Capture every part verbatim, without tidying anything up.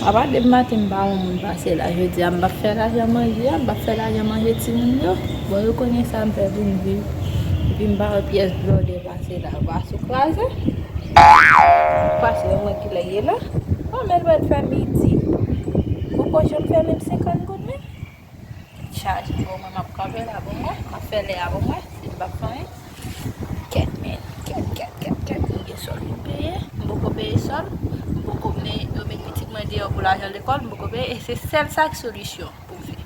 Apa depi maten m pa wè moun pase la, jodi a m p ap fè lajan manje a, m p ap fè lajan manje timoun yo. Bon, yo konnen sa m fè pou m viv. Epi m pa wè pyès blòdè pase la, vaso kraze. Pase yo wè kilè ye la. Bon, men l pral fè midi. Poko janm fè menm senkant goud menm. Chaje, bon, mwen m ap kanpe la pou mwen, m ap fè lè a pou mwen, si m p ap fè anyen. Kèt, men, kèt, kèt, kèt, kèt, m gen sòl pou m peye, m poko peye sòl, m poko, men yo met pitit mwen deyò pou lajan lekòl, m poko peye, e se sèl sa k solisyon pou m fè.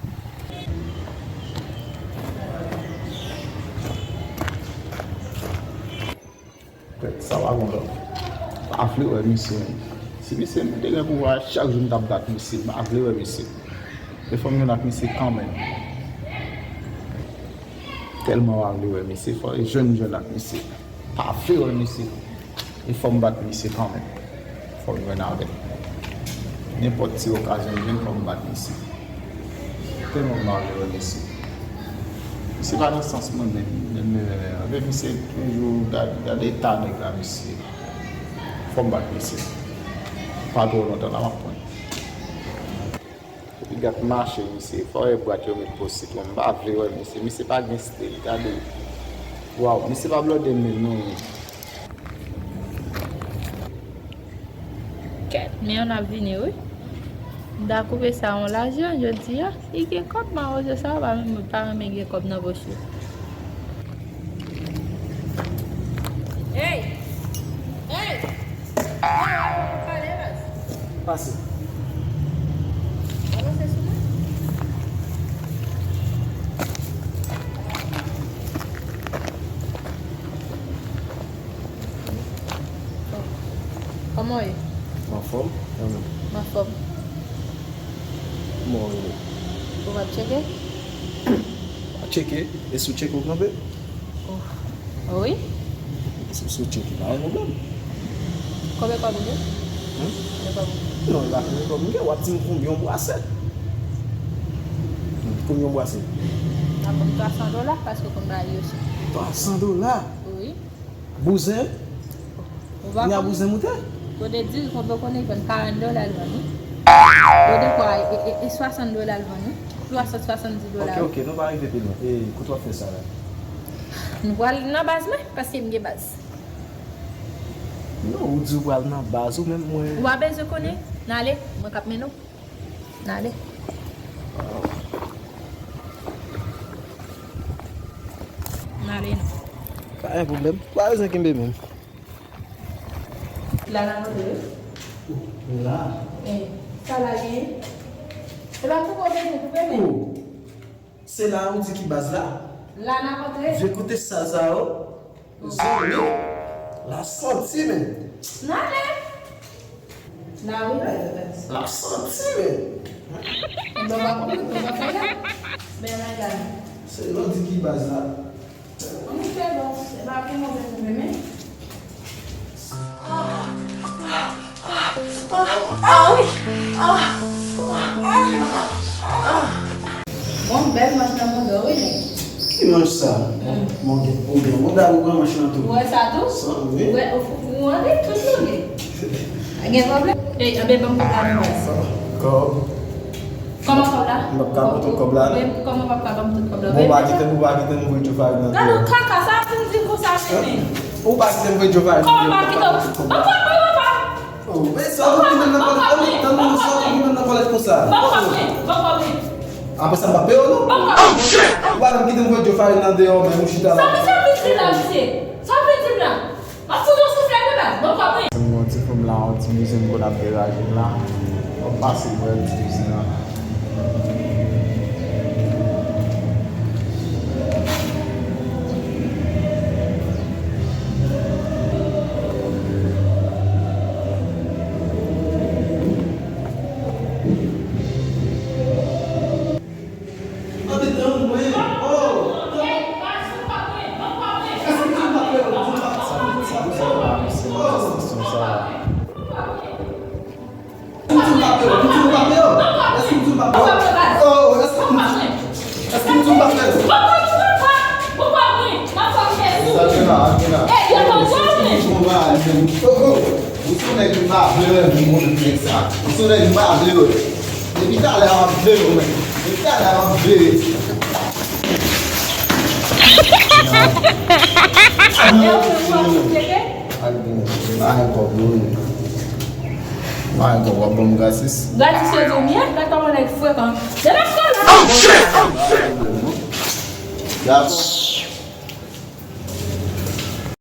Frè, sa pa bon, non. Pa vle wè misye, menm. Si misye m te gen pouvwa, chak jou m t ap bat misye. M pa vle wè misye. E fò m jwenn ak misye kanmenm. Tèlman pa vle wè misye, fò e jwenn m jwenn ak misye. Pa vle wè misye. E fò m bat misye kanmenm. Fò m jwenn avè l. Nenpòt ti okazyon m jwenn, fò m bat misye. Tèlman m pa vle wè misye. Misye pa nan sans mwen menm, menm, menm, menm, menm. Anben, misye toujou gad, gade eta nèg la, mesye. Fò m bat misye. Pa twò lontan la, m ap pran. Epi gad mache misye, fò e bwat yo met pou sitwon. M pa vle wè misye. Misye pa gen stil, gade. Waw, misye pa blòdè menm non. Kèt, men yon ap vini wi. M ta koupe sa yon lajan jodi a. Si gen kòb, mawozo sa yo pa menm, pa renmen gen kòb nan poch yo. Hey! Hey! Hey! Pale, baz. Pase. Avanse sou mwen. Kòman w ye? M anfòm, e ou menm? M anfòm. Kòman w rele? Ou p ap tcheke? Pa tcheke, e si w tcheke w kanpe? Oh. Wi. Si, si w tcheke, pa gen pwoblèm. Konbyen kòb ou gen? Hen? Konbyen kòb ou gen? Non, e pa konbyen kòb m gen, w ap di m konbyen yon bwase. Konbyen yon bwase? M ap ban m twa san dola, paske w konn bagay yo chè. Twa san dola? Wi. Bouzen? Ou pa konnen? Kounye a bouzen moute? Kote diri konbyen w konnen vann karant dola l vann wi. Kote kwa e, e, e swasant dola l vann wi. Twa san swasanndis dola. Ok, ok, nou pa rive pi lwen. E kote w ap fè sa la? Nou pral nan baz mwen, paske m gen baz. Non, ou di w pral nan baz ou menm mwen. Ou pa bezwen konnen. N ale, mwen k ap mennen w. N ale. N ale non. Pa gen pwoblèm. Pa bezwen kenbe menm. La nan moto yo. La. Eh, sa la gen. E pa koupe w bezwen koupe men. Oh. Se la ou di ki baz la? La nan moto yo. Vye kote sal sa yo. Zanmi, la santi men. N ale. N a wi. La santi men. Bon, pa konprann, bon, pa fè la. Ben, la, la. Se lè w di ki baz la. An nou fè bon, se pa pou move move men. Ah, ah, ah, ah, wi. Ah, ah, ah, ah. Bon, bèl manch nan mouda w wi, nèg. Ki manch sa? Hmm. Bon, gen pwoblèm. Bon, dam, ou pran manch lan tou. Ou wè sa tou? Sa, wi. Ou wè, ou, ou antre tout longe. Gen pwoblèm? Ey, anben, ban m kòb la nan baz. Kòb? Kòman kòb la? M p ap ka pran tout kòb la, non. Men kòman w p ap ka ban m tout kòb la? Bon, ou pa kite m, ou pa kite m voye Djo Farid nan deyò. Gade yon kaka, sa ap fin di konsa, men. Ou pa kite m voye Djo Farid nan deyò. Kòman w pa kite m? Ban m kòb mwen, papa! Oh, men sa w ap kite m nan kòlèt, tann mwen, sa w ap kite m nan kòlèt konsa. Ban m kòb mwen, ban m kòb mwen. Apre sa, m p ap peye w, non. Ban m kòb mwen. Ou pa janm kite m voye Djo Farid nan deyò, men ou chita la. Sa misye ap vin di la, misye? Sa w ap vin di m la? M ap fout ou souflèt wi baz, ban m kòb mwen. Se m gon ti fanm la, yon ti bouzen m konn ap deraje m la. M ap pase m wè ti bouzen an. Andedan mwen. Oh. Èske m pa pè, m pa pè. Sa, sa, sa, sa, sa. Èske m pa pè, m pa pè. Èske m pa pè. Oh. Sa, sou nèg m pa vle yo. Depi talè a m ap vle yo, men. Depi talè a m ap vle yo. Ak gen, pa gen kòb, non. Pa gen kòb, w ap ban m gratis. Gratis yo di w m ye, gad kòman nèg frekan. Se pa frekan. Oh, shit! Gad.